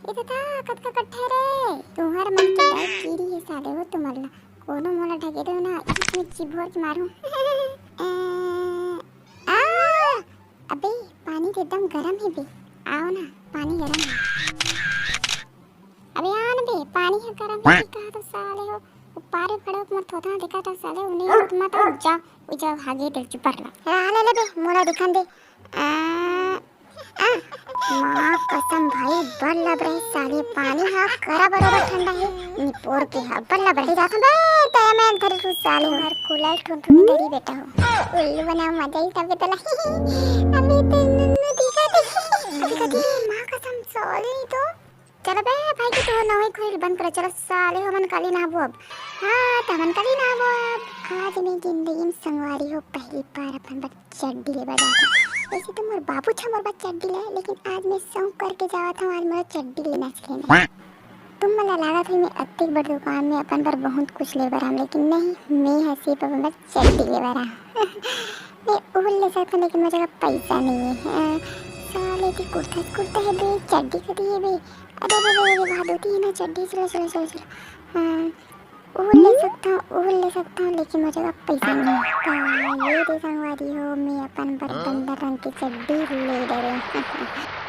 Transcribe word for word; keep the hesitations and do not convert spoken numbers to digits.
ए ददा, कतका कट्ठा रे? तुंहर मन के डर कीरी हे साले हो तुमन ला। कोनो मोला ढकेलहू ना, इच में चिभोर के मारहूं। ए, आ, अबे, पानी तो एकदम गरम हे बे। आओ ना, पानी गरम हे। अबे आ ना बे, पानी ह गरम हे, कहा तो साले हो। ऊपर में खड़े हो, मोर थोथा देखा तो साले, उन्हें मत, मत आओ, जाओ, उ जाओ, हागे दिल चुपर ला। आ, ले ले बे, मोला दिखन दे। आ, आ, माँ कसम भाई, बड़ लब रहे साले, पानी हा करा बरोबर ठंडा हे, निपोर के हा, बड़ लब रहे। जात बे, तय मैं धरे तू साले, हर कुलर ठुनठुनी धरी बेटा हो। उल्लू बनाओ, मजा ही तबे तला। अभी तो नुन्नू दिखा दे। अभी कभी माँ कसम साले नहीं तो। चलो बे भाई, के तू नौही खुइल बंद करो। चलो साले हो, हमन काली नहाबो अब। हाँ, त हमन काली नहाबो अब। आज मैं जिंदगी में संगवारी हो पहली बार अपन बर चड्डी लेबा जात हूँ। वैसे तो मोर बाबू छ मोर बर चड्डी ले, लेकिन आज मैं शौक करके जावत हूँ, आज मोला चड्डी लेना चाहिए ना। तुम मन ला लागत है मैं अतेक बड़ दुकान में अपन बर बहुत कुछ ले बर आम, लेकिन नहीं, मैं ह सिर्फ अपन बर चड्डी ले बर आम। मैं उहू ले सकता, लेकिन मोर जगह पैसा नहीं है। हाँ, साले के कुर्ता, कुर्ता है बे, चड्डी कती है बे। अरे, अरे, अरे, अरे, भादो ती ना चड्डी, चलो, चलो, चलो, चलो। हाँ, उहू ले सकता हूँ, उहू ले सकता हूँ, लेकिन मोर जगह पैसा नहीं है। तो ये दे संगवारी हो, मैं अपन बर बंदर रंग की चड्डी ले डरे।